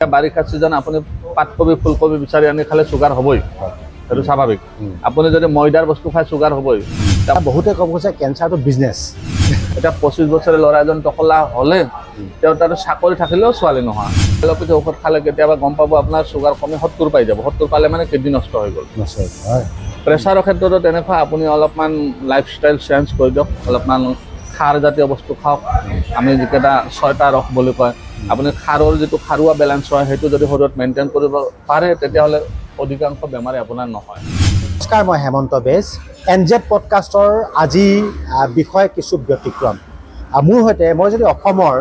বাৰিষা ছিজন আপুনি পাতকবি, ফুলকবি বিচাৰি আনি খালে চুগাৰ হ'বই, সেইটো স্বাভাৱিক। আপুনি যদি ময়দাৰ বস্তু খায়, চুগাৰ হ'বই। বহুতে ক'ব গৈছে কেঞ্চাৰটো বিজনেছ। এতিয়া 25 বছৰে ল'ৰা এজন টকলা হ'লে তেওঁ তাত চাকৰি থাকিলেও ছোৱালী নহয়। এলোপেথি ঔষধ খালে কেতিয়াবা গম পাব আপোনাৰ চুগাৰ কমি 70 পাই যাব। 70 পালে মানে কিডনী নষ্ট হৈ গ'ল। হয়। প্ৰেছাৰৰ ক্ষেত্ৰতো তেনেকুৱা। আপুনি অলপমান লাইফষ্টাইল চেঞ্জ কৰি দিয়ক, অলপমান খাৰ জাতীয় বস্তু খাওক। আমি যিকেইটা ছয়টা ৰস বুলি কয়, আপুনি খাৰৰ যিটো খাৰুৱা বেলেঞ্চ হয়, সেইটো যদি শৰীৰত মেইনটেইন কৰিব পাৰে, তেতিয়াহ'লে অধিকাংশ বেমাৰে আপোনাৰ নহয়। নমস্কাৰ, মই হেমন্ত বেজ। এন জেড পডকাষ্টৰ আজি বিষয় কিছু ব্যতিক্ৰম। মোৰ সৈতে মই যদি অসমৰ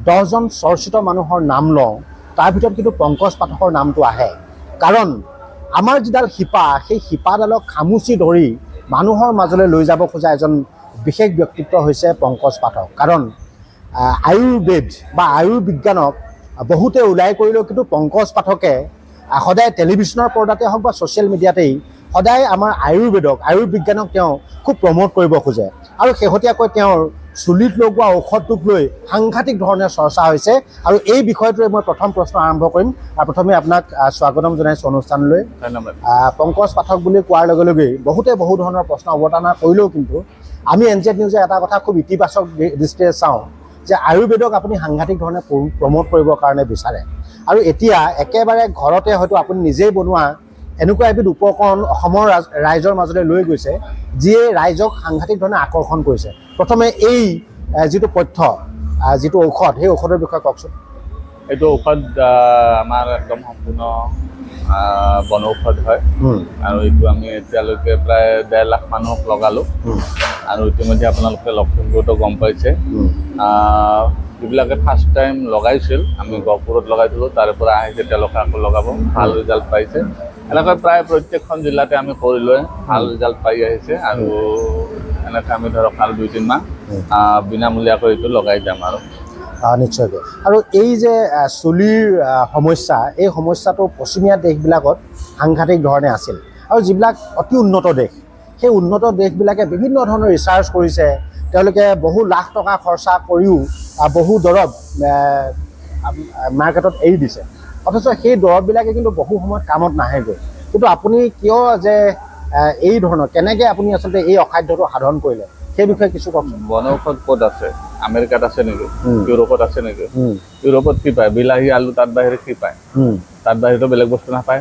10জন চৰ্চিত মানুহৰ নাম লওঁ, তাৰ ভিতৰত কিন্তু পংকজ পাঠকৰ নামটো আহে। কাৰণ আমাৰ যিডাল শিপা, সেই শিপাডালক খামুচি ধৰি মানুহৰ মাজলৈ লৈ যাব খোজা এজন বিশেষ ব্যক্তিত্ব হৈছে পংকজ পাঠক। কাৰণ আয়ুৰ্বেদ বা আয়ুৰ্বিজ্ঞানক বহুতে উলাই কৰিলেও কিন্তু পংকজ পাঠকে সদায় টেলিভিশ্যনৰ পৰ্দাতে হওক বা ছ'চিয়েল মিডিয়াতেই সদায় আমাৰ আয়ুৰ্বেদক, আয়ুৰ্বিজ্ঞানক তেওঁ খুব প্ৰম'ট কৰিব খোজে। আৰু শেহতীয়াকৈ তেওঁৰ চুলিত লগোৱা ঔষধটোক লৈ সাংঘাতিক ধৰণে চৰ্চা হৈছে। আৰু এই বিষয়টোৰে মই প্ৰথম প্ৰশ্ন আৰম্ভ কৰিম। আৰু প্ৰথমে আপোনাক স্বাগতম জনাইছোঁ অনুষ্ঠানলৈ। ধন্যবাদ। পংকজ পাঠক বুলি কোৱাৰ লগে লগেই বহুতে বহু ধৰণৰ প্ৰশ্ন অৱতাৰণা কৰিলেও কিন্তু আমি এন জেড নিউজে এটা কথা খুব ইতিবাচক দৃষ্টিৰে চাওঁ যে আয়ুৰ্বেদক আপুনি সাংঘাতিক ধৰণে প্ৰম'ট কৰিবৰ কাৰণে বিচাৰে। আৰু এতিয়া একেবাৰে ঘৰতে হয়তো আপুনি নিজেই বনোৱা এনেকুৱা এবিধ উপকৰণ অসমৰ ৰাইজৰ মাজলৈ লৈ গৈছে, যিয়ে ৰাইজক সাংঘাতিক ধৰণে আকৰ্ষণ কৰিছে। প্ৰথমে এই যিটো পথ্য, যিটো ঔষধ, সেই ঔষধৰ বিষয়ে কওকচোন। এইটো ঔষধ আমাৰ একদম সম্পূৰ্ণ বনৌষধ হয়। আৰু এইটো আমি এতিয়ালৈকে প্ৰায় 1.5 লাখ মানুহক লগালোঁ। আৰু ইতিমধ্যে আপোনালোকে লখিমপুৰতো গম পাইছে। যিবিলাকে ফাৰ্ষ্ট টাইম লগাইছিল, আমি গহপুৰত লগাইছিলোঁ, তাৰে পৰা আহিছে তেওঁলোকে আকৌ লগাব, ভাল ৰিজাল্ট পাইছে। এনেকৈ প্ৰায় প্ৰত্যেকখন জিলাতে আমি কৰিলোৱে, ভাল ৰিজাল্ট পাই আহিছে। আৰু এনেকৈ আমি ধৰক আৰু 2-3 মাহ বিনামূলীয়াকৈ এইটো লগাই যাম আৰু। নিশ্চয়কৈ। আৰু এই যে চুলিৰ সমস্যা, এই সমস্যাটো পশ্চিমীয়া দেশবিলাকত সাংঘাতিক ধৰণে আছিল। আৰু যিবিলাক অতি উন্নত দেশ, সেই উন্নত দেশবিলাকে বিভিন্ন ধৰণৰ ৰিচাৰ্চ কৰিছে। তেওঁলোকে বহু লাখ টকা খৰচা কৰিও বহু দৰৱ মাৰ্কেটত এৰি দিছে। অথচ সেই দৰৱবিলাকে কিন্তু বহু সময়ত কামত নাহেগৈ। কিন্তু আপুনি কিয় যে এই ধৰণৰ, কেনেকৈ আপুনি আচলতে এই অসাধ্যটো সাধন কৰিলে, সেই বিষয়ে কিছু কওকচোন। বনৌষধ ক'ত আছে? আমেৰিকাত আছে নেকি? ইউৰোপত আছে নেকি? ইউৰোপত কি পায়? বিলাহী, আলু, তাত বাহিৰে কি পায়? তাত বাহিৰেতো বেলেগ বস্তু নাপায়।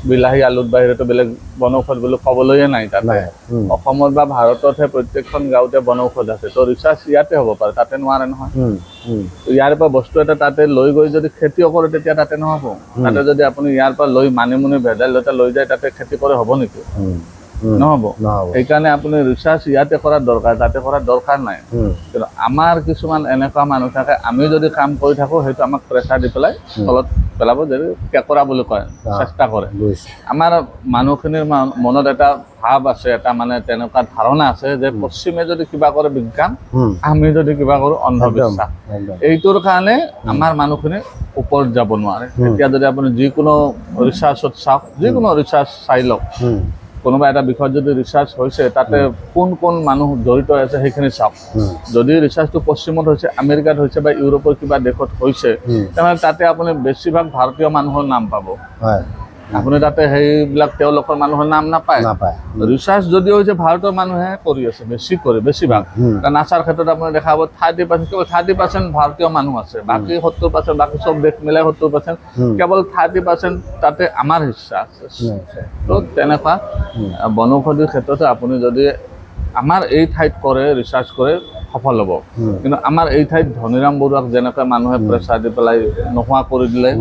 বিলাহী আলুত বাহিৰেতো বেলেগ বনৌষধ বুলি ক'বলৈয়ে নাই তাতে। নাই। অসমত বা ভাৰততহে প্ৰত্যেকখন গাঁৱতে বনৌষধ আছে। তো ৰিচাৰ্চ ইয়াতে হ'ব পাৰে, তাতে নোৱাৰে নহয়। উম, উম, তো ইয়াৰ পৰা বস্তু এটা তাতে লৈ গৈ যদি খেতিও কৰে, তেতিয়া তাতে নহ'ব। তাতে যদি আপুনি ইয়াৰ পৰা লৈ মানিমুনি, ভেদাইলতা লৈ যায়, তাতে খেতি কৰে, হ'ব নেকি? উম, উম, নহ'ব। নহ'ব। সেইকাৰণে আপুনি ৰিচাৰ্চ ইয়াতে কৰাৰ দৰকাৰ, তাতে কৰাৰ দৰকাৰ নাই। কিন্তু আমাৰ কিছুমান এনেকুৱা মানুহ থাকে, আমি যদি কাম কৰি থাকোঁ, সেইটো আমাক প্ৰেছাৰ দি পেলাই তলত পেলাব, যদি কেঁকোৰা বুলি কয়, চেষ্টা কৰে। আমাৰ মানুহখিনিৰ মনত এটা ভাৱ আছে, এটা মানে তেনেকুৱা ধাৰণা আছে যে পশ্চিমে যদি কিবা কৰে বিজ্ঞান, আমি যদি কিবা কৰোঁ অন্ধবিশ্বাস। এইটোৰ কাৰণে আমাৰ মানুহখিনি ওপৰত যাব নোৱাৰে। এতিয়া যদি আপুনি যিকোনো ৰিচাৰ্চত চাওক, যিকোনো ৰিচাৰ্চ চাই লওক, কোনোবা এটা বিষয়ত যদি ৰিচাৰ্চ হৈছে, তাতে কোন কোন মানুহ জড়িত আছে সেইখিনি চাওক। যদি ৰিচাৰ্চটো পশ্চিমত হৈছে, আমেৰিকাত হৈছে বা ইউৰোপৰ কিবা দেশত হৈছে, তেনেহ'লে তাতে আপুনি বেছিভাগ ভাৰতীয় মানুহৰ নাম পাব। আপুনি তাতে সেইবিলাক তেওঁলোকৰ মানুহৰ নাম নাপায়। নাপায়। ৰিচাৰ্চ যদিও হৈছে, ভাৰতৰ মানুহে কৰি আছে বেছি কৰে, বেছিভাগ। নাছাৰ ক্ষেত্ৰত আপুনি দেখা পাব 30%, কেৱল 30% ভাৰতীয় মানুহ আছে, বাকী 70%, বাকী চব দেশ মিলাই 70%, কেৱল 30% তাতে আমাৰ হিস্সা আছে। তো তেনেকুৱা বনৌষধিৰ ক্ষেত্ৰতে আপুনি যদি আমাৰ এই ঠাইত কৰে, ৰিচাৰ্চ কৰে, সফল হ'ব। কিন্তু আমাৰ এই ঠাইত ধনীৰাম বৰুৱাক যেনেকৈ মানুহে প্ৰেছাৰ দি পেলাই নোহোৱা কৰি দিলে,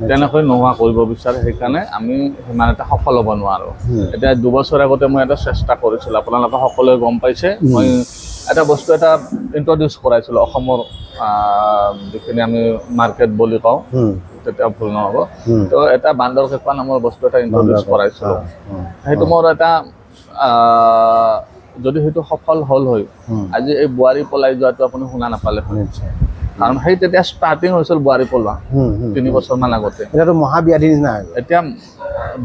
তেনেকৈ নোহোৱা কৰিব বিচাৰে। সেইকাৰণে আমি সিমান এটা সফল হ'ব নোৱাৰোঁ। এতিয়া 2 বছৰ আগতে মই এটা চেষ্টা কৰিছিলোঁ, আপোনালোকে সকলোৱে গম পাইছে। মই এটা বস্তু এটা ইণ্ট্ৰডিউচ কৰাইছিলোঁ অসমৰ যিখিনি আমি মাৰ্কেট বুলি কওঁ, তেতিয়া ভুল নহ'ব। তো এটা বান্দৰ কেঁকোৰা নামৰ বস্তু এটা ইণ্ট্ৰডিউচ কৰাইছিলোঁ। সেইটো মোৰ এটা যদি সেইটো সফল হ'ল হয়, আজি এই বোৱাৰী পলাই যোৱাটো আপুনি শুনা নাপালে হয়। কাৰণ সেই তেতিয়া ষ্টাৰ্টিং হৈছিল বোৱাৰী পলোৱা, 3 বছৰমান আগতে। এতিয়াতো মহাব্যাধি নিচিনা হৈ গ'ল। এতিয়া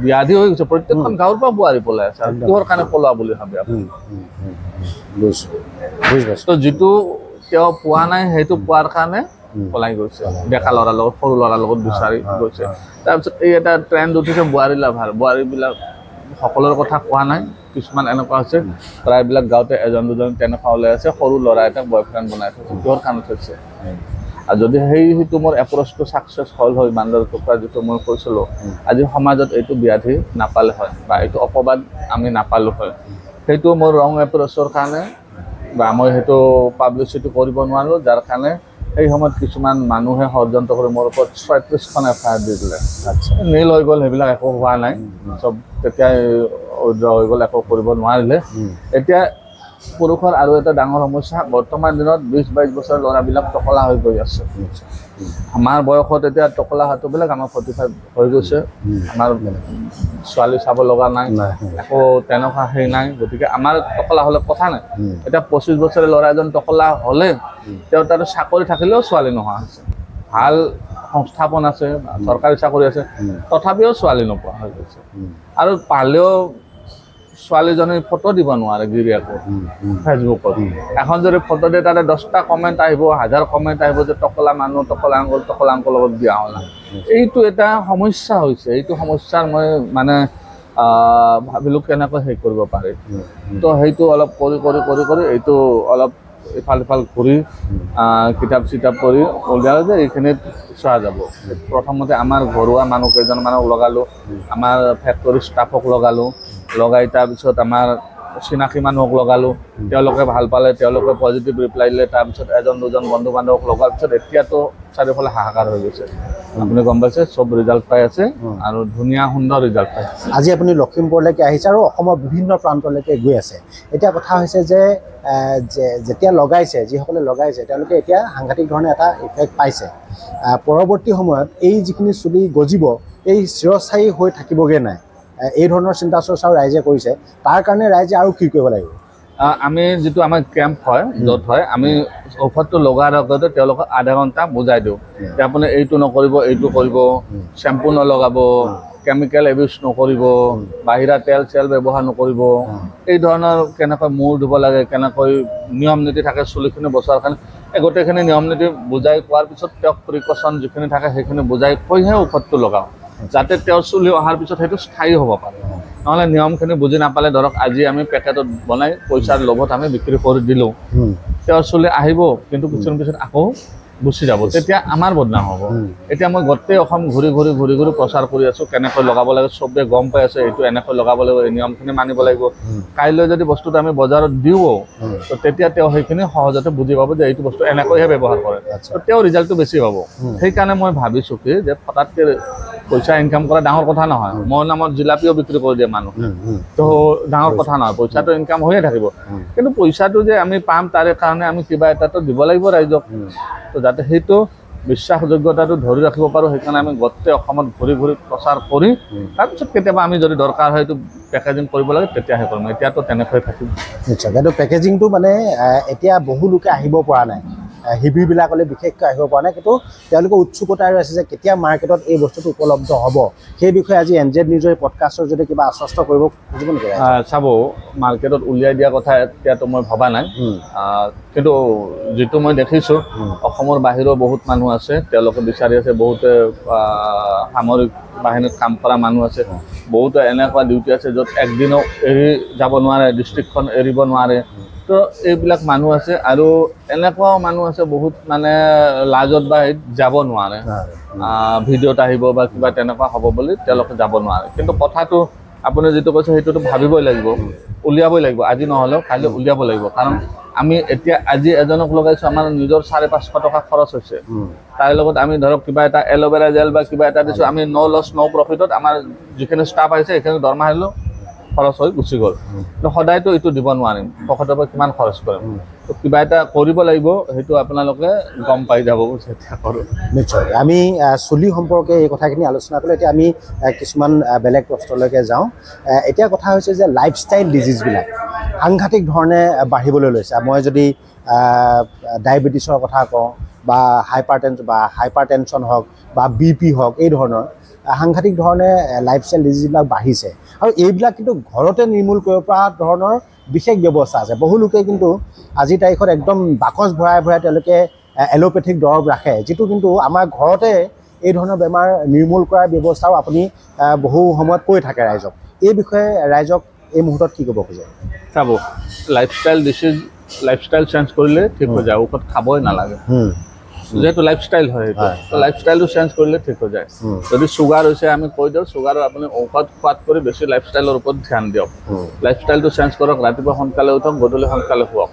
ব্যাধি হৈ গৈছে, প্ৰত্যেকখন গাঁৱৰ পৰা বোৱাৰী পলাই আছে। আৰু কিহৰ কাৰণে পলোৱা বুলি ভাবে আপুনি? উম, উম, উম, উম, বুজিছোঁ, বুজি পাইছোঁ। তো যিটো তেওঁ পোৱা নাই, সেইটো পোৱাৰ কাৰণে পলাই গৈছে, ডেকা ল'ৰাৰ লগত, সৰু ল'ৰাৰ লগত বিচাৰি গৈছে। তাৰপিছত এই এটা ট্ৰেণ্ড উঠিছে বোৱাৰী লাভাৰ। বোৱাৰীবিলাক সকলোৰে কথা কোৱা নাই, কিছুমান এনেকুৱা হৈছে, প্ৰায়বিলাক গাঁৱতে এজন দুজন তেনেকুৱা ওলাই আছে, সৰু ল'ৰা এটাক বয়ফ্ৰেণ্ড বনাই থৈছে। কিহৰ কাৰণত হৈছে? আৰু যদি সেইটো মোৰ এপ্ৰ'চটো ছাকচেছ হ'ল হয়, বান্দৰ টুকুৰা যিটো মই কৈছিলোঁ, আজি সমাজত এইটো ব্যাধি নাপালে হয় বা এইটো অপবাদ আমি নাপালোঁ হয়। সেইটো মোৰ ৰং এপ্ৰ'চৰ কাৰণে বা মই সেইটো পাব্লিচিটি কৰিব নোৱাৰোঁ, যাৰ কাৰণে সেই সময়ত কিছুমান মানুহে ষড়যন্ত্ৰ কৰি মোৰ ওপৰত 36খন এফ I R দি দিলে। নীল হৈ গ'ল, সেইবিলাক একো হোৱা নাই, চব তেতিয়াই উইড্ৰ হৈ গ'ল, একো কৰিব নোৱাৰিলে। এতিয়া পুৰুষৰ আৰু এটা ডাঙৰ সমস্যা, বৰ্তমান দিনত 20-22 বছৰ ল'ৰাবিলাক টকলা হৈ গৈ আছে। আমাৰ বয়সত এতিয়া টকলা হোৱাটো বেলেগ, আমাৰ 45 হৈ গৈছে, আমাৰ ছোৱালী চাব লগা নাই, একো তেনেকুৱা সেই নাই, গতিকে আমাৰ টকলা হ'লে কথা নাই। এতিয়া 25 বছৰৰ ল'ৰা এজন টকলা হ'লে তেওঁ তাত চাকৰি থাকিলেও ছোৱালী নোহোৱা হৈছে। ভাল সংস্থাপন আছে, চৰকাৰী চাকৰি আছে, তথাপিও ছোৱালী নোপোৱা হৈ গৈছে। আৰু পালেও ছোৱালীজনী ফটো দিব নোৱাৰে গিৰিয়েকৰ ফেচবুকত। এখন যদি ফটো দিয়ে, তাতে 10টা কমেণ্ট আহিব, হাজাৰ কমেণ্ট আহিব যে টকলা মানুহ, টকলা আংকল, টকলা আংকলৰ লগত বিয়া হোৱা। এইটো এটা সমস্যা হৈছে। এইটো সমস্যাৰ মই মানে ভাবিলোঁ কেনেকৈ হেৰি কৰিব পাৰি। তো সেইটো অলপ কৰি কৰি কৰি কৰি এইটো অলপ ইফাল সিফাল ঘূৰি কিতাপ চিতাপ কৰি উলিয়ালোঁ যে এইখিনিত চোৱা যাব। প্ৰথমতে আমাৰ ঘৰুৱা মানুহ কেইজনমানক লগালোঁ, আমাৰ ফেক্টৰী ষ্টাফক লগালোঁ, লগাই তাৰপিছত আমাৰ চিনাকি মানুহক লগালোঁ, তেওঁলোকে ভাল পালে, তেওঁলোকে পজিটিভ ৰিপ্লাই দিলে। তাৰপিছত এজন দুজন বন্ধু বান্ধৱক লগোৱাৰ পিছত এতিয়াতো চাৰিওফালে হাহাকাৰ হৈ গৈছে। আপুনি গম পাইছে, চব ৰিজাল্ট পাই আছে আৰু ধুনীয়া সুন্দৰ ৰিজাল্ট পাই আছে। আজি আপুনি লখিমপুৰলৈকে আহিছে আৰু অসমৰ বিভিন্ন প্ৰান্তলৈকে গৈ আছে। এতিয়া কথা হৈছে যে যেতিয়া লগাইছে, যিসকলে লগাইছে তেওঁলোকে এতিয়া সাংঘাতিক ধৰণে এটা ইফেক্ট পাইছে। পৰৱৰ্তী সময়ত এই যিখিনি চুলি গজিব, এই চিৰস্থায়ী হৈ থাকিবগৈ নাই, এই ধৰণৰ চিন্তা চৰ্চাও ৰাইজে কৰিছে। তাৰ কাৰণে ৰাইজে আৰু কি কৰিব লাগিব? আমি যিটো আমাৰ কেম্প হয়, য'ত হয়, আমি ঔষধটো লগাৰ আগতে তেওঁলোকক আধা ঘণ্টা বুজাই দিওঁ যে আপুনি এইটো নকৰিব, এইটো কৰিব, চেম্পু নলগাব, কেমিকেল এবিউজ নকৰিব, বাহিৰা তেল চেল ব্যৱহাৰ নকৰিব, এই ধৰণৰ কেনেকৈ মূৰ ধুব লাগে, কেনেকৈ নিয়ম নীতি থাকে চুলিখিনি বচোৱাৰ কাৰণে, এই গোটেইখিনি নিয়ম নীতি বুজাই কোৱাৰ পিছত তেওঁক প্ৰিকশ্যন যিখিনি থাকে সেইখিনি বুজাই কৈহে ঔষধটো লগাওঁ, যাতে তেওঁৰ চুলি অহাৰ পিছত সেইটো স্থায়ী হ'ব পাৰে। নহ'লে নিয়মখিনি বুজি নাপালে, ধৰক আজি আমি পেকেটত বনাই পইচাৰ লোভত আমি বিক্ৰী কৰি দিলোঁ, তেওঁৰ চুলি আহিব কিন্তু কিছুদিন পিছত আকৌ গুচি যাব, তেতিয়া আমাৰ বদনাম হ'ব। এতিয়া মই গোটেই অসম ঘূৰি ঘূৰি ঘূৰি ঘূৰি প্ৰচাৰ কৰি আছোঁ কেনেকৈ লগাব লাগে, চবে গম পাই আছে এইটো এনেকৈ লগাব লাগিব, এই নিয়মখিনি মানিব লাগিব। কাইলৈ যদি বস্তুটো আমি বজাৰত দিওঁ, তো তেতিয়া তেওঁ সেইখিনি সহজতে বুজি পাব যে এইটো বস্তু এনেকৈহে ব্যৱহাৰ কৰে, তো তেওঁ ৰিজাল্টটো বেছি পাব। সেইকাৰণে মই ভাবিছোঁ কি যে ফটাতকৈ পইচা ইনকাম কৰা ডাঙৰ কথা নহয়। মোৰ নামত জিলাপিও বিক্ৰী কৰি দিয়ে মানুহ, তো ডাঙৰ কথা নহয়, পইচাটো ইনকাম হৈয়ে থাকিব। কিন্তু পইচাটো যে আমি পাম তাৰে কাৰণে আমি কিবা এটাতো দিব লাগিব ৰাইজক, তো যাতে সেইটো বিশ্বাসযোগ্যতাটো ধৰি ৰাখিব পাৰোঁ, সেইকাৰণে আমি গোটেই অসমত ঘূৰি ঘূৰি প্ৰচাৰ কৰি তাৰপিছত কেতিয়াবা আমি যদি দৰকাৰ হয় এইটো পেকেজিং কৰিব লাগে তেতিয়াহে কৰিম। এতিয়াতো তেনেকৈ থাকিম। নিশ্চয়, কিন্তু পেকেজিংটো মানে এতিয়া বহু লোকে আহিব পৰা নাই, শিবিৰবিলাকলৈ বিশেষকৈ আহিব পৰা নাই, কিন্তু তেওঁলোকে উৎসুকতাৰে আছে যে কেতিয়া মাৰ্কেটত এই বস্তুটো উপলব্ধ হ'ব। সেই বিষয়ে আজি এন জেড নিউজৰ এই পডকাষ্টৰ যদি কিবা আশ্বস্ত কৰিব খুজিব নেকি ৰাইজক? চাব, মাৰ্কেটত উলিয়াই দিয়া কথা এতিয়াতো মই ভবা নাই, কিন্তু যিটো মই দেখিছোঁ অসমৰ বাহিৰৰ বহুত মানুহ আছে, তেওঁলোকে বিচাৰি আছে, বহুতে সামৰিক বাহিনীত কাম কৰা মানুহ আছে, বহুতে এনেকুৱা ডিউটি আছে য'ত একদিনো এৰি যাব নোৱাৰে, ডিষ্ট্ৰিক্টখন এৰিব নোৱাৰে, তো এইবিলাক মানুহ আছে। আৰু এনেকুৱাও মানুহ আছে বহুত মানে লাজত বা হেৰিত যাব নোৱাৰে, ভিডিঅ'ত আহিব বা কিবা তেনেকুৱা হ'ব বুলি তেওঁলোকে যাব নোৱাৰে। কিন্তু কথাটো আপুনি যিটো কৈছে সেইটোতো ভাবিবই লাগিব, উলিয়াবই লাগিব, আজি নহ'লেও কাইলৈ উলিয়াব লাগিব। কাৰণ আমি এতিয়া আজি এজনক লগাইছোঁ, আমাৰ নিজৰ 550 টকা খৰচ হৈছে, তাৰ লগত আমি ধৰক কিবা এটা এল'ভেৰা জেল বা কিবা এটা দিছোঁ, আমি ন' লছ ন' প্ৰফিটত আমাৰ যিখিনি ষ্টাফ আহিছে সেইখিনি দৰমহা দিলোঁ, খৰচ হৈ গুচি গ'ল। কিন্তু সদায়তো এইটো দিব নোৱাৰিম, পকেটৰ পৰা কিমান খৰচ কৰিম, তো কিবা এটা কৰিব লাগিব, সেইটো আপোনালোকে গম পাই যাব যেতিয়া কৰোঁ। নিশ্চয়, আমি চুলি সম্পৰ্কে এই কথাখিনি আলোচনা কৰিলোঁ। এতিয়া আমি কিছুমান বেলেগ প্ৰশ্নলৈকে যাওঁ। এতিয়া কথা হৈছে যে লাইফষ্টাইল ডিজিজবিলাক সাংঘাতিক ধৰণে বাঢ়িবলৈ লৈছে। মই যদি ডায়েবেটিছৰ কথা কওঁ বা হাইপাৰ টেনশ্যন হওক বা বি পি হওক, এই ধৰণৰ সাংঘাতিক ধৰণে লাইফষ্টাইল ডিজিজবিলাক বাঢ়িছে। আৰু এইবিলাক কিন্তু ঘৰতে নিৰ্মূল কৰিব পৰা ধৰণৰ বিশেষ ব্যৱস্থা আছে। বহু লোকে কিন্তু আজিৰ তাৰিখত একদম বাকচ ভৰাই ভৰাই তেওঁলোকে এলোপেথিক দৰৱ ৰাখে, যিটো কিন্তু আমাৰ ঘৰতে এই ধৰণৰ বেমাৰ নিৰ্মূল কৰাৰ ব্যৱস্থাও আপুনি বহু সময়ত কৈ থাকে ৰাইজক। এই বিষয়ে ৰাইজক এই মুহূৰ্তত কি ক'ব খোজে? চাব, লাইফষ্টাইল ডিচিজ, লাইফষ্টাইল চেঞ্জ কৰিলে ঠিক হৈ যায়, ঔষধ খাবই নালাগে। যিহেতু লাইফষ্টাইল হয় সেইটো, তো লাইফষ্টাইলটো চেঞ্জ কৰিলে ঠিক হৈ যায়। যদি চুগাৰ হৈছে, আমি কৈ দিওঁ, চুগাৰৰ আপুনি ঔষধ খোৱাত কৰি বেছি লাইফষ্টাইলৰ ওপৰত ধ্যান দিয়ক। লাইফষ্টাইলটো চেঞ্জ কৰক, ৰাতিপুৱা সোনকালে উঠক, গধূলি সোনকালে শুৱক।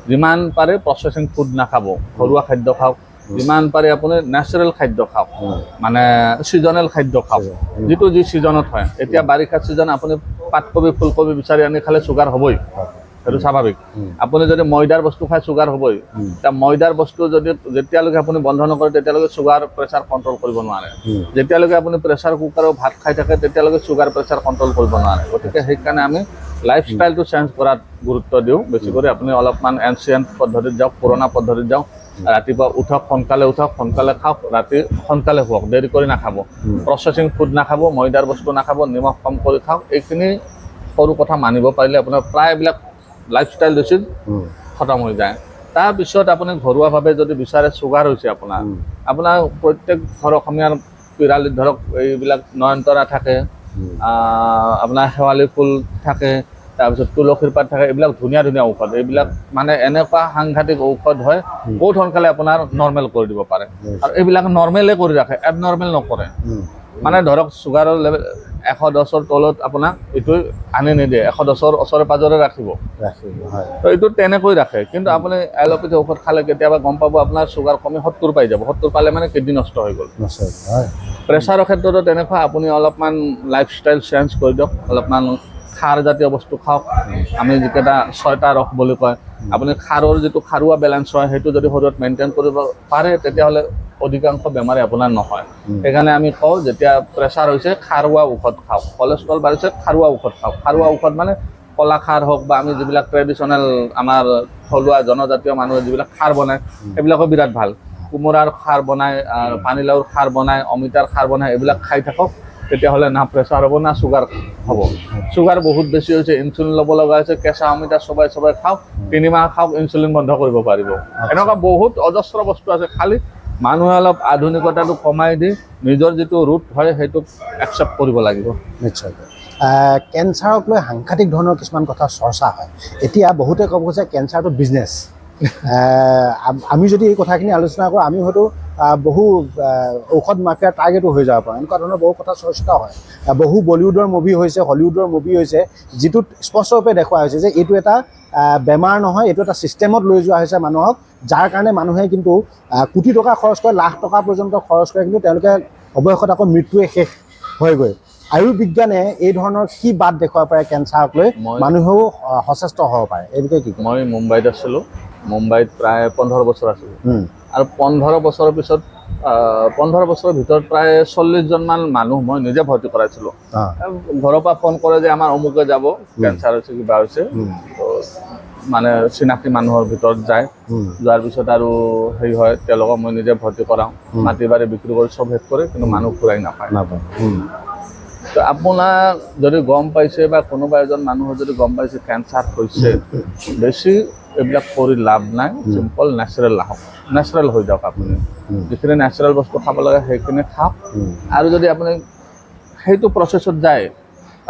যিমান পাৰে প্ৰচেছিং ফুড নাখাব, ঘৰুৱা খাদ্য খাওক। যিমান পাৰে আপুনি নেচাৰেল খাদ্য খাওক, মানে ছিজনেল খাদ্য খাওক, যিটো যি ছিজনত হয়। এতিয়া বাৰিষা ছিজন, আপুনি পাতকবি ফুলকবি বিচাৰি আনি খালে চুগাৰ হ'বই, সেইটো স্বাভাৱিক। আপুনি যদি ময়দাৰ বস্তু খায়, চুগাৰ হ'বই। এতিয়া ময়দাৰ বস্তু যদি যেতিয়ালৈকে আপুনি বন্ধ নকৰে, তেতিয়ালৈকে চুগাৰ প্ৰেছাৰ কণ্ট্ৰল কৰিব নোৱাৰে। যেতিয়ালৈকে আপুনি প্ৰেছাৰ কুকাৰৰ ভাত খাই থাকে, তেতিয়ালৈকে চুগাৰ প্ৰেছাৰ কণ্ট্ৰল কৰিব নোৱাৰে। গতিকে সেইকাৰণে আমি লাইফষ্টাইলটো চেঞ্জ কৰাত গুৰুত্ব দিওঁ বেছি কৰি। আপুনি অলপমান এনচিয়েণ্ট পদ্ধতিত যাওক, পুৰণা পদ্ধতিত যাওক। ৰাতিপুৱা উঠক, সোনকালে উঠক, সোনকালে খাওক, ৰাতি সোনকালে শুৱক, দেৰি কৰি নাখাব, প্ৰচেছিং ফুড নাখাব, ময়দাৰ বস্তু নাখাব, নিমখ কম কৰি খাওক। এইখিনি সৰু কথা মানিব পাৰিলে আপোনাৰ প্ৰায়বিলাক লাইফষ্টাইল ডিচিজ খতম হৈ যায়। তাৰপিছত আপুনি ঘৰুৱাভাৱে যদি বিচাৰে, চুগাৰ হৈছে আপোনাৰ, আপোনাৰ প্ৰত্যেক ঘৰ অসমীয়াৰ পিৰালিত ধৰক এইবিলাক নয়নতৰা থাকে, আপোনাৰ শেৱালি ফুল থাকে, তাৰপিছত তুলসীৰ পাত থাকে। এইবিলাক ধুনীয়া ধুনীয়া ঔষধ। এইবিলাক মানে এনেকুৱা সাংঘাতিক ঔষধ হয়, বহুত সোনকালে আপোনাৰ নৰ্মেল কৰি দিব পাৰে। আৰু এইবিলাক নৰ্মেলে কৰি ৰাখে, এবনৰ্মেল নকৰে। মানে ধৰক চুগাৰৰ লেভেল 110ৰ তলত আপোনাক এইটো আনি নিদিয়ে, 110ৰ ওচৰে পাজৰে ৰাখিব। ৰাখিব, হয়। তো এইটো তেনেকৈ ৰাখে। কিন্তু আপুনি এল'পেথি ঔষধ খালে কেতিয়াবা গম পাব আপোনাৰ চুগাৰ কমি 70 পাই যাব। 70 পালে মানে কিডনী নষ্ট হৈ গ'ল। নষ্ট হয়। প্ৰেছাৰৰ ক্ষেত্ৰতো তেনেকুৱা। আপুনি অলপমান লাইফষ্টাইল চেঞ্জ কৰি দিয়ক, অলপমান খাৰ জাতীয় বস্তু খাওক। আমি যিকেইটা ছয়টা ৰস বুলি কয়, আপুনি খাৰৰ যিটো খাৰুৱা বেলেঞ্চ হয়, সেইটো যদি শৰীৰত মেইনটেইন কৰিব পাৰে, তেতিয়াহ'লে অধিকাংশ বেমাৰে আপোনাৰ নহয়। সেইকাৰণে আমি কওঁ, যেতিয়া প্ৰেছাৰ হৈছে, খাৰুৱা ঔষধ খাওক। কলেষ্ট্ৰল বাঢ়িছে, খাৰুৱা ঔষধ খাওক। খাৰুৱা ঔষধ মানে কলা খাৰ হওক বা আমি যিবিলাক ট্ৰেডিশ্যনেল আমাৰ থলুৱা জনজাতীয় মানুহে যিবিলাক খাৰ বনায়, সেইবিলাকো বিৰাট ভাল। কোমোৰাৰ খাৰ বনায়, আৰু পানীলাওৰ খাৰ বনায়, অমিতাৰ খাৰ বনায়, এইবিলাক খাই থাকক। তেতিয়াহ'লে না প্ৰেছাৰ হ'ব, না চুগাৰ হ'ব। চুগাৰ বহুত বেছি হৈছে, ইনচুলিন ল'ব লগা হৈছে, কেঁচা অমিতা চবাই চবাই খাওক, 3 মাহ খাওক, ইনচুলিন বন্ধ কৰিব পাৰিব। এনেকুৱা বহুত অজস্ৰ বস্তু আছে। খালি মানুহে অলপ আধুনিকতাটো কমাই দি নিজৰ যিটো ৰুট হয়, সেইটোক একচেপ্ট কৰিব লাগিব। নিশ্চয়কৈ। কেঞ্চাৰক লৈ সাংঘাতিক ধৰণৰ কিছুমান কথা চৰ্চা হয়। এতিয়া বহুতে ক'ব যে কেঞ্চাৰটো বিজনেছ। আমি যদি এই কথাখিনি আলোচনা কৰোঁ, আমি হয়তো বহু ঔষধ মাফিয়াৰ টাৰ্গেটো হৈ যাব পাৰোঁ। এনেকুৱা ধৰণৰ বহু কথা চৰ্চিত হয়। বহু বলিউডৰ মুভি হৈছে, হলিউডৰ মুভি হৈছে, যিটোত স্পষ্টৰূপে দেখুওৱা হৈছে যে এইটো এটা বেমাৰ নহয়, এইটো এটা ছিষ্টেমত লৈ যোৱা হৈছে মানুহক, যাৰ কাৰণে মানুহে কিন্তু কোটি টকা খৰচ কৰে, লাখ টকা পৰ্যন্ত খৰচ কৰে, কিন্তু তেওঁলোকে অৱশেষত আকৌ মৃত্যুৱে শেষ হয়গৈ। আয়ুৰ্বিজ্ঞানে এই ধৰণৰ কি বাট দেখুৱাব পাৰে কেঞ্চাৰক লৈ, মানুহেও সচেষ্ট হ'ব পাৰে, এই বিষয়ে কি ক'ব? মই মুম্বাইত আছিলোঁ। মুম্বাইত প্ৰায় 15 বছৰ আছিলোঁ। আৰু 15 বছৰৰ পিছত, 15 বছৰৰ ভিতৰত প্ৰায় 40জনমান মানুহ মই নিজে ভৰ্তি কৰাইছিলোঁ। ঘৰৰ পৰা ফোন কৰে যে আমাৰ অমুকে যাব, কেঞ্চাৰ হৈছে, কিবা হৈছে। তো মানে চিনাকি মানুহৰ ভিতৰত যায়। যোৱাৰ পিছত আৰু হেৰি হয়, তেওঁলোকক মই নিজে ভৰ্তি কৰাওঁ। মাটি বাৰী বিক্ৰী কৰি চব শেষ কৰে, কিন্তু মানুহ ঘূৰাই নাপায়। নাপায়। তো আপোনাৰ যদি গম পাইছে বা কোনোবা এজন মানুহৰ যদি গম পাইছে কেঞ্চাৰ হৈছে, বেছি এইবিলাক কৰি লাভ নাই। চিম্পল নেচাৰেল আহক, নেচাৰেল হৈ যাওক। আপুনি যিখিনি নেচাৰেল বস্তু খাব লাগে, সেইখিনি খাওক। আৰু যদি আপুনি সেইটো প্ৰচেছত যায়,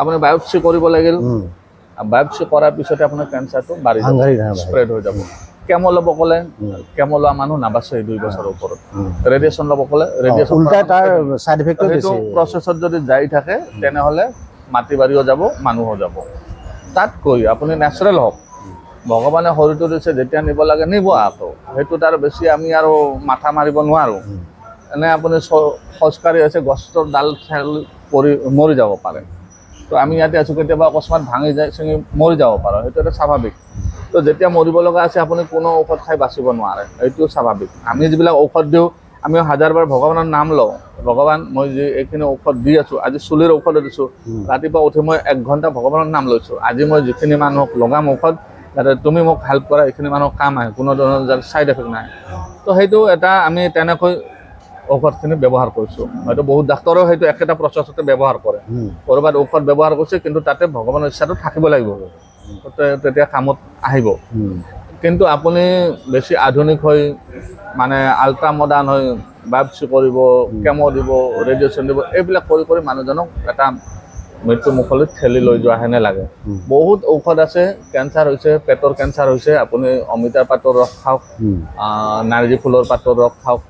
আপুনি বায়পচি কৰিব লাগিল। বায়পচি কৰাৰ পিছতে আপোনাৰ কেঞ্চাৰটো বাঢ়ি যাব, সাংঘাতিক ধৰণে বাঢ়ি। স্প্ৰেড হৈ যাব। কেমো ল'ব ক'লে, কেমো লোৱা মানুহ নাবাচে 2 বছৰৰ ওপৰত। ৰেডিয়েশ্যন ল'ব ক'লে, ৰেডিয়েশ্যন উল্টাই তাৰ চাইড ইফেক্টটো সেইটো বেছি। প্ৰচেছত যদি যাই থাকে, তেনেহ'লে মাটি বাৰীও যাব, মানুহো যাব। তাতকৈ আপুনি নেচাৰেল হওক। ভগৱানে শৰীৰটো দিছে, যেতিয়া নিব লাগে নিব আকৌ। সেইটোত আৰু বেছি আমি আৰু মাথা মাৰিব নোৱাৰোঁ। এনে আপুনি খোজকাঢ়ি আছে, গছৰ ডাল ঠেল পৰি মৰি যাব পাৰে। তো আমি ইয়াতে আছোঁ, কেতিয়াবা অকস্মাত ভাঙি যায়, ছিঙি মৰি যাব পাৰোঁ, সেইটো এটা স্বাভাৱিক। তো যেতিয়া মৰিব লগা আছে, আপুনি কোনো ঔষধ খাই বাচিব নোৱাৰে, এইটো স্বাভাৱিক। আমি যিবিলাক ঔষধ দিওঁ, আমি হাজাৰবাৰ ভগৱানৰ নাম লওঁ, ভগৱান, মই যি এইখিনি ঔষধ দি আছোঁ, আজি চুলিৰ ঔষধো দিছোঁ, ৰাতিপুৱা উঠি মই এক ঘণ্টা ভগৱানৰ নাম লৈছোঁ, আজি মই যিখিনি মানুহক লগাম ঔষধ, যাতে তুমি মোক হেল্প কৰা, এইখিনি মানুহক কাম আহে, কোনো ধৰণৰ যাতে ছাইড এফেক্ট নাই। তো সেইটো এটা আমি তেনেকৈ ঔষধখিনি ব্যৱহাৰ কৰিছোঁ। হয়তো বহুত ডাক্তৰেও সেইটো একেটা প্ৰচেছতে ব্যৱহাৰ কৰে। ক'ৰবাত ঔষধ ব্যৱহাৰ কৰিছে, কিন্তু তাতে ভগৱানৰ ইচ্ছাটো থাকিব লাগিব, তেতিয়া কামত আহিব। কিন্তু কিন্তু আপুনি বেছি আধুনিক হৈ মানে আল্ট্ৰা মডাৰ্ণ হৈ বায়পচি কৰিব, কেমো দিব, ৰেডিয়েশ্যন দিব, এইবিলাক কৰি কৰি মানুহজনক এটা মৃত্যু মুখলৈ ঠেলি লৈ যোৱা হেনে লাগে। বহুত ঔষধ আছে। কেঞ্চাৰ হৈছে, পেটৰ কেঞ্চাৰ হৈছে, আপুনি অমিতাৰ পাতৰ ৰস খাওক, নাৰ্জী ফুলৰ পাতৰ ৰস খাওক,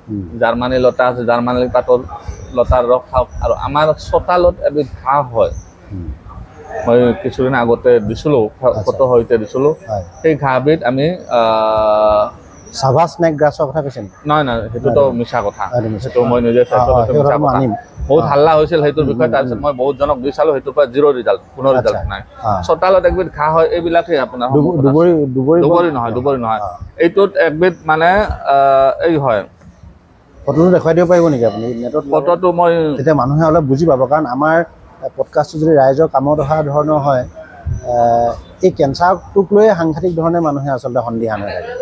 জাৰ্মানী লতা আছে, জাৰ্মানী পাতৰ লতাৰ ৰস খাওক। আৰু আমাৰ চোতালত এবিধ ঘাঁহ হয়, মই কিছুদিন আগতে দিছিলোঁ, ফটো সৈতে দিছিলোঁ। সেই ঘাঁহবিধ আমি চাভা স্নেক গ্ৰাছৰ কথা কৈছে নেকি? নহয় নহয়, সেইটোতো মিছা কথা। সেইটো মিছা। সেইটো মই নিজে চাইছোঁ, সেইটো সেইটো মিছা কথাটো মই কথা। আনিম। বহুত হাল্লা হৈছিল সেইটোৰ বিষয়ে। তাৰপিছত মই বহুতজনক দি চালোঁ, সেইটোৰ পৰা জিৰ' ৰিজাল্ট, কোনো ৰিজাল্ট নাই। চোতালত একবিধ ঘাঁহ হয়, এইবিলাকেই আপোনাৰ সন্মুখত আছে। দুবৰি, দুবৰি? দুবৰি নহয়, দুবৰি নহয়। এইটোত একবিধ মানে এই হয়। ফটোটো দেখুৱাই দিব পাৰিব নেকি আপুনি নেটত? ফটোটো মই তেতিয়া মানুহে অলপ বুজি পাব, কাৰণ আমাৰ পডকাষ্টটো যদি ৰাইজৰ কামত অহা ধৰণৰ হয়, এই কেঞ্চাৰটোক লৈয়ে সাংঘাতিক ধৰণে মানুহে আচলতে সন্দিহান হৈ থাকে।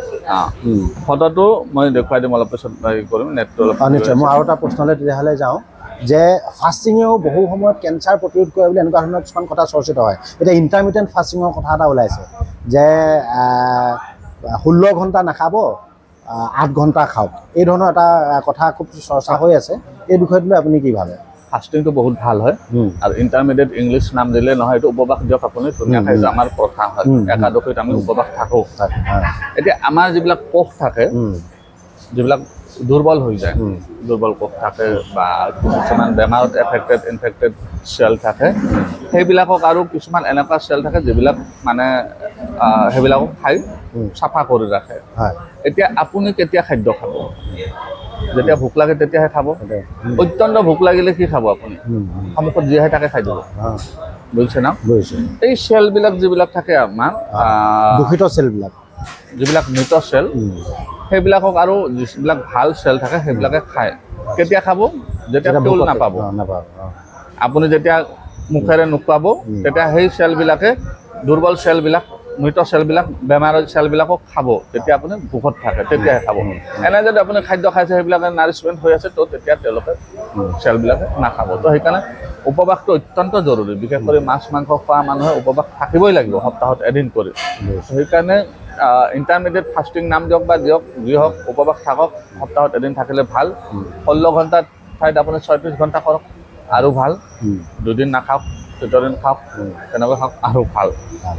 ফটোটো মই দেখুৱাই দিম অলপ পিছত, হেৰি কৰিম, নেটটো অলপ। নিশ্চয়। মই আৰু এটা প্ৰশ্নলৈ তেতিয়াহ'লে যাওঁ যে ফাষ্টিঙেও বহু সময়ত কেঞ্চাৰ প্ৰতিৰোধ কৰে বুলি এনেকুৱা ধৰণৰ কিছুমান কথা চৰ্চিত হয়। এতিয়া ইণ্টাৰমিডিয়েণ্ট ফাষ্টিঙৰ কথা এটা ওলাইছে যে 16 ঘণ্টা নাখাব, 8 ঘণ্টা খাওক, এই ধৰণৰ এটা কথা খুব চৰ্চা হৈ আছে। এই বিষয়টো লৈ আপুনি কি ভাবে? ফাষ্টিংটো বহুত ভাল হয়। আৰু ইণ্টাৰমিডিয়েট ইংলিছ নাম দিলে নহয়, এইটো উপবাস দিয়ক আপুনি ধুনীয়াকৈ। এইটো আমাৰ প্ৰথা হয়। একাদশীত আমি উপবাস থাকোঁ। হয়, হয়। এতিয়া আমাৰ যিবিলাক কোষ থাকে, যিবিলাক দুৰ্বল হৈ যায়, দুৰ্বল কোষ থাকে বা কিছুমান বেমাৰত এফেক্টেড, ইনফেক্টেড চেল থাকে, সেইবিলাকক আৰু কিছুমান এনেকুৱা চেল থাকে যিবিলাক মানে সেইবিলাকক খাই চাফা কৰি ৰাখে। এতিয়া আপুনি কেতিয়া খাদ্য খাব? যেতিয়া ভোক লাগে তেতিয়াহে খাব। অত্যন্ত ভোক লাগিলে কি খাব আপুনি? উম, উম। সন্মুখত যি আহে তাকে খাই দিব। বুজিছে ন? বুজিছোঁ। এই চেলবিলাক যিবিলাক থাকে আমাৰ দূষিত চেলবিলাক। যিবিলাক মৃত চেল, সেইবিলাকক আৰু যিবিলাক ভাল চেল থাকে সেইবিলাকে খায়। কেতিয়া খাব? যেতিয়া যেতিয়া ফিউল ভোকত নাপাব। নাপাব। আপুনি যেতিয়া মুখেৰে নোখোৱাব, তেতিয়া সেই চেলবিলাকে দুৰ্বল চেলবিলাক, মৃত চেলবিলাক, বেমাৰৰ চেলবিলাকক খাব। যেতিয়া আপুনি ভোকত থাকে তেতিয়াহে খাব। এনে যদি আপুনি খাদ্য খাইছে, সেইবিলাকে নাৰিছমেণ্ট হৈ আছে, তো তেতিয়া তেওঁলোকে চেলবিলাকে নাখাব। তো সেইকাৰণে উপবাসটো অত্যন্ত জৰুৰী। বিশেষ কৰি মাছ মাংস খোৱা মানুহে উপবাস থাকিবই লাগিব সপ্তাহত এদিন কৰি। সেইকাৰণে ইণ্টাৰমিডিয়েট ফাষ্টিং নাম দিয়ক বা দিয়ক যি হওক, উপবাস থাকক, সপ্তাহত এদিন থাকিলে ভাল। 16 ঘণ্টাৰ ঠাইত আপুনি 36 ঘণ্টা কৰক আৰু ভাল। দুদিন নাখাওক, তৃতীয় দিন খাওক, তেনেকৈ খাওক আৰু ভাল।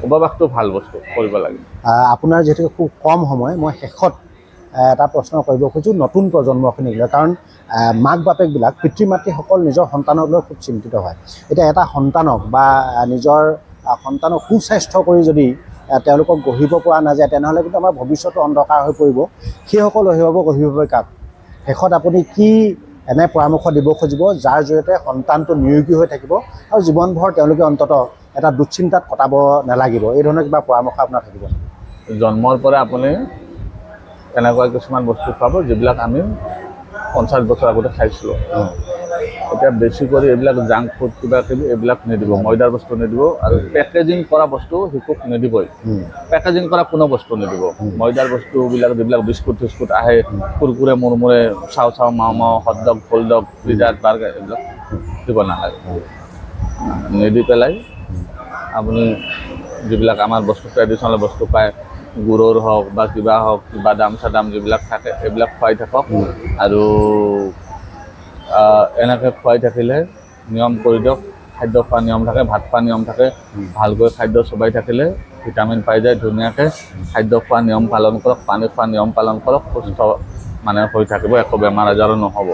উপবাসটো ভাল বস্তু, কৰিব লাগে। আপোনাৰ যিহেতু খুব কম সময়, মই শেষত এটা প্ৰশ্ন কৰিব খোজোঁ নতুন প্ৰজন্মখিনিক লৈ, কাৰণ মাক বাপেকবিলাক, পিতৃ মাতৃসকল নিজৰ সন্তানক লৈ খুব চিন্তিত হয়। এতিয়া এটা সন্তানক বা নিজৰ সন্তানক সুস্বাস্থ্য কৰি যদি তেওঁলোকক গঢ়িব পৰা নাযায়, তেনেহ'লে কিন্তু আমাৰ ভৱিষ্যতটো অন্ধকাৰ হৈ পৰিব। সেইসকল অভিভাৱক অভিভাৱিকাক শেষত আপুনি কি এনে পৰামৰ্শ দিব খুজিব যাৰ জৰিয়তে সন্তানটো নিৰোগী হৈ থাকিব আৰু জীৱনভৰ তেওঁলোকে অন্ততঃ এটা দুশ্চিন্তাত কটাব নালাগিব, এই ধৰণৰ কিবা পৰামৰ্শ আপোনাৰ থাকিব নেকি? জন্মৰ পৰা আপুনি এনেকুৱা কিছুমান বস্তু খুৱাব যিবিলাক আমি 50 বছৰ আগতে খাইছিলোঁ। এতিয়া বেছি কৰি এইবিলাক জাংক ফুড কিবা কিবি এইবিলাক নিদিব, ময়দাৰ বস্তু নিদিব আৰু পেকেজিং কৰা বস্তু শিশুক নিদিবই। পেকেজিং কৰা কোনো বস্তু নিদিব। ময়দাৰ বস্তুবিলাক, যিবিলাক বিস্কুট চিস্কুট আহে, কুৰকুৰে, মুৰমুৰে, চাও চাও মাও মাও, হটডগ, ফুলডগ, পিজ্জা, বাৰ্গাৰ, এইবিলাক দিব নালাগে। নিদি পেলাই আপুনি যিবিলাক আমাৰ বস্তু, ট্ৰেডিশ্যনেল বস্তু পায়, গুৰৰ হওক বা কিবা হওক, বাদাম চাদাম যিবিলাক থাকে, এইবিলাক খুৱাই থাকক। আৰু এনেকৈ খুৱাই থাকিলে, নিয়ম কৰি দিয়ক, খাদ্য খোৱা নিয়ম থাকে, ভাত খোৱা নিয়ম থাকে, ভালকৈ খাদ্য চোবাই থাকিলে ভিটামিন পাই যায় ধুনীয়াকৈ। খাদ্য খোৱা নিয়ম পালন কৰক, পানী খোৱা নিয়ম পালন কৰক, সুস্থ মানে হৈ থাকিব, একো বেমাৰ আজাৰো নহ'ব।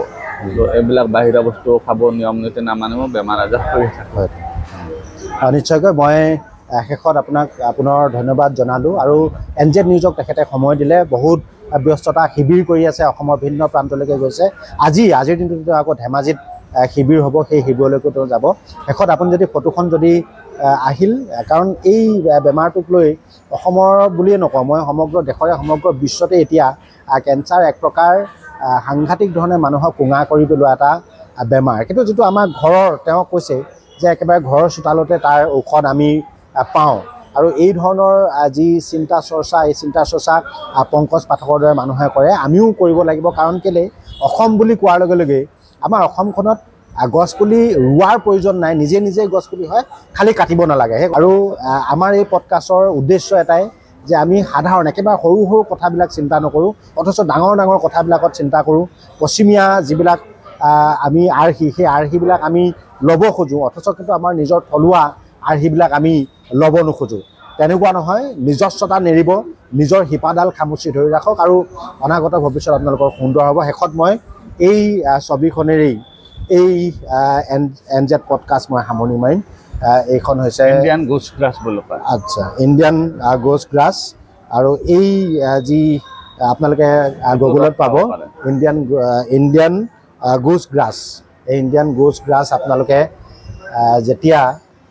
তো এইবিলাক বাহিৰা বস্তু খাব নিয়ম নীতি নামানিব, বেমাৰ আজাৰ হৈ থাকিব। হয়, নিশ্চয়কৈ। মই শেষত আপোনাক পুনৰ ধন্যবাদ জনালোঁ আৰু এন জেড নিউজক তেখেতে সময় দিলে। বহুত ব্যস্ততা, শিবিৰ কৰি আছে, অসমৰ ভিন্ন প্ৰান্তলৈকে গৈছে। আজিৰ দিনটোত আকৌ ধেমাজিত শিবিৰ হ'ব, সেই শিবিৰলৈকো তেওঁ যাব। শেষত আপুনি যদি ফটোখন যদি আহিল, কাৰণ এই বেমাৰটোক লৈ অসমৰ বুলিয়ে নকওঁ মই, সমগ্ৰ দেশৰে, সমগ্ৰ বিশ্বতে এতিয়া কেঞ্চাৰ এক প্ৰকাৰ সাংঘাতিক ধৰণে মানুহক কোঙা কৰি পেলোৱা এটা বেমাৰ। কিন্তু যিটো আমাৰ ঘৰৰ, তেওঁ কৈছে যে একেবাৰে ঘৰৰ চোতালতে তাৰ ঔষধ আমি পাওঁ। আৰু এই ধৰণৰ যি চিন্তা চৰ্চা, এই চিন্তা চৰ্চা পংকজ পাঠকৰ দৰে মানুহে কৰে, আমিও কৰিব লাগিব। কাৰণ কেলৈ, অসম বুলি কোৱাৰ লগে লগেই আমাৰ অসমখনত গছপুলি ৰোৱাৰ প্ৰয়োজন নাই, নিজে নিজে গছপুলি হয়, খালি কাটিব নালাগে। আৰু আমাৰ এই পডকাষ্টৰ উদ্দেশ্য এটাই যে আমি সাধাৰণ একেবাৰে সৰু সৰু কথাবিলাক চিন্তা নকৰোঁ, অথচ ডাঙৰ ডাঙৰ কথাবিলাকত চিন্তা কৰোঁ। পশ্চিমীয়া যিবিলাক আমি আৰ্হি, সেই আৰ্হিবিলাক আমি ল'ব খোজোঁ, অথচ কিন্তু আমাৰ নিজৰ থলুৱা আৰ্হিবিলাক আমি ল'ব নোখোজোঁ। তেনেকুৱা নহয়, নিজস্বতা নেৰিব, নিজৰ শিপাডাল খামুচি ধৰি ৰাখক আৰু অনাগত ভৱিষ্যত আপোনালোকৰ সুন্দৰ হ'ব। শেষত মই এই ছবিখনেৰেই এই এন জেড পডকাষ্ট মই সামৰণি মাৰিম। এইখন হৈছে ইণ্ডিয়ান গুজ গ্ৰাছ বুলি কয়। আচ্ছা, ইণ্ডিয়ান গ'জ গ্ৰাছ। আৰু এই যি আপোনালোকে গুগলত পাব পাৰে। ইণ্ডিয়ান গুজ গ্ৰাছ, এই ইণ্ডিয়ান গুজ গ্ৰাছ আপোনালোকে যেতিয়া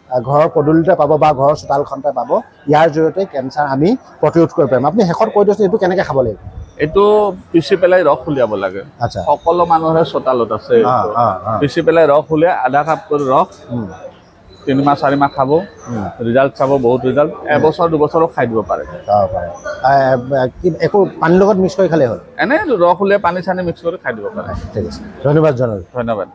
ঘৰৰ পদূলিতে পাব বা ঘৰৰ চোতালখনতে পাব, ইয়াৰ জৰিয়তে কেঞ্চাৰ আমি প্ৰতিৰোধ কৰিব পাৰিম। আপুনি শেষত কৈ দিয়কচোন, এইটো কেনেকৈ খাব লাগিব? এইটো পিচি পেলাই ৰস উলিয়াব লাগে। সকলো মানুহৰে চোতালত আছে এইটো। আ, আ। পিচি পেলাই ৰস উলিয়াই আধা কাপ কৰি ৰস 3 মাহ 4 মাহ খাব, ৰিজাল্ট চাব, বহুত ৰিজাল্ট। এবছৰ 2 বছৰো খাই দিব পাৰে। খাব পাৰে। একো পানীৰ লগত মিক্স কৰি খালেই হ'ল? এনে ৰস উলিয়াই পানী চানী মিক্স কৰি খাই দিব পাৰে। ঠিক আছে, ধন্যবাদ জনালোঁ। ধন্যবাদ।